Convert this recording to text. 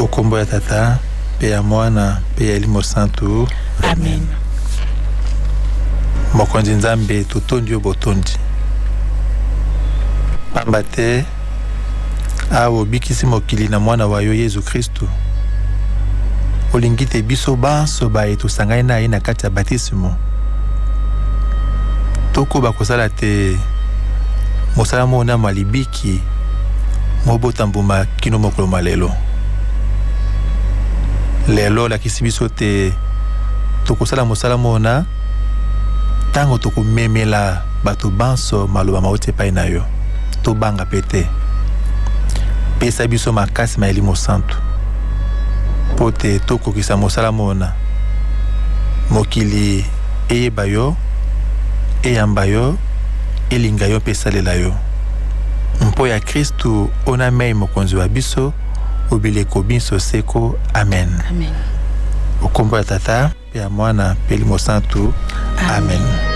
O kombo ya Tata mpe ya Mwana mpe ya Elimo Santu. Amen. Mokonzi Nzambe, totondi yo botondi, pamba te awa obikisi mokili na Mwana wa yo Yezu Kristu. Olingi te biso banso baye tosangani na ye na kati ya batisimo tokoba kosala te mosala mona mwa libiki mobota mbuma kino mokolo mwa lelo. Lelo olakisi biso te tokosala mosala mona ntango tokomemela bato banso maloba mauti epai na yo. Tobanga mpe te. Pesa biso makasi ma Elimo Santu mpo te tokokisa mosala mona. Mokili eyeba yo, eyamba yo, elinga yo mpe esalela yo. Mpo ya Kristu ona mei Mokonzi wa biso, o bileko binso seko. Amen. Amen. O kombo ya Tata mpe ya Mwana mpe Elimo Santu. Amen. Amen.